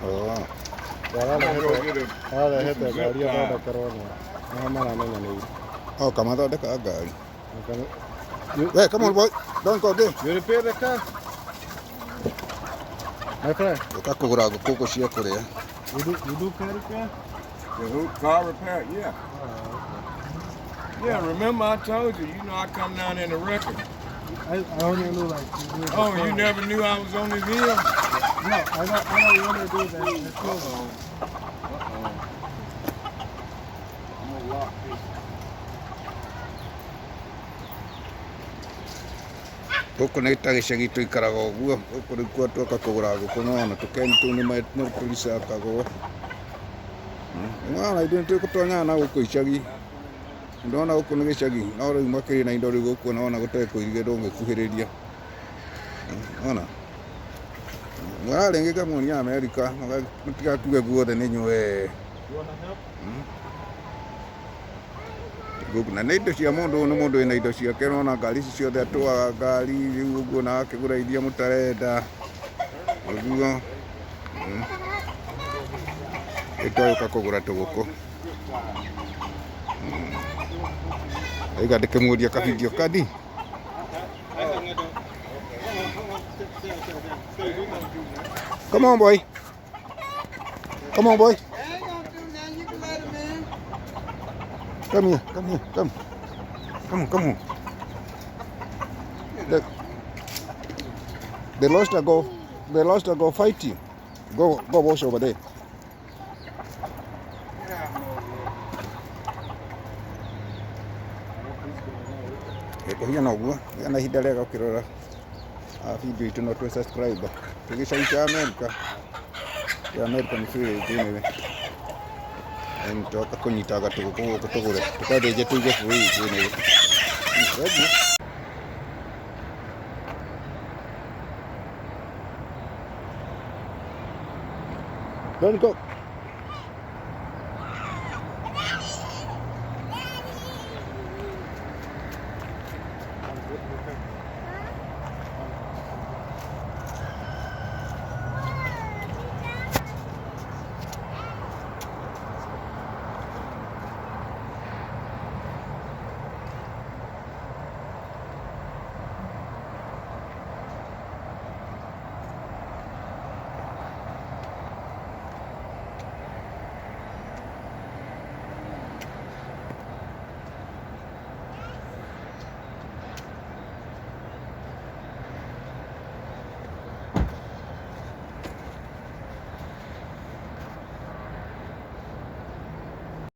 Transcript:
Oh. I'm gonna go get a Ararehete get some ngari zip ties. athondekerwo na nĩho maramenyanĩire. Oh, kamathondeka ngari. You, Hey, come on boy. Don't go there. you repair the car? My friend, Ũka kũgũra ngũkũ gũkũ cia kũrĩa. you do car repair? The hoop car repair, yeah. Yeah, remember I told you, you know I come down in the record. I only knew like you do the Oh, you car. never knew I was on this hill? No, I know you only do the clothes. Uh-oh. Uh-oh. I'm gonna lock this. Gũkũ nĩ ta gĩcagi tũikaraga ũguo. Gũkũ nĩkuo twoka kũgũra ngũkũ nĩwona tũkeni tũu nĩ tũricakagwo. Nĩwona ithuĩ nĩtũgũtonyaga na gũkũ icagi. Ndona gũkũ nĩ gĩcagi no rĩu makĩrĩ na indo rĩu gũkũ nĩwona gũtarĩ kũirigĩrwo ũngĩkuhĩrĩria. Nĩwona? Mwara rĩngĩ ngamuonia Amerika mũtigakuge guothe nĩ nyue. You wanna help? Gũkũ na nĩ indo cia mũndũ ũyũ nĩ mũndũ wĩna indo ciake nĩwona ngari ici ciothe atwaga ngari rĩu ũguo na agakĩgũra iria mũtarenda ũguo. Rĩu twagĩũka kũgũra tũgũkũ. Aiga ndĩkĩmuoria ka video kadi. Come on boy. Come on boy. They ain't gonna do nothing. You can let them in. Come here, come here, come. Come on, come on. The lobster go, the lobster go fight you. Go, go wash over there. Get out, Moses. Kũhiana ũguo, gĩa na ihinda rĩega ũkĩrora video itũ no tũ subscribe. Twĩ gĩcagi kĩa Amerika. Kĩa America nĩ village anyway. Nĩtwoka kũnyitanga tũgũkũ gũkũ tũgũre. Tũkathĩnje tũige fridge anyway. Thengiũ. Don't go.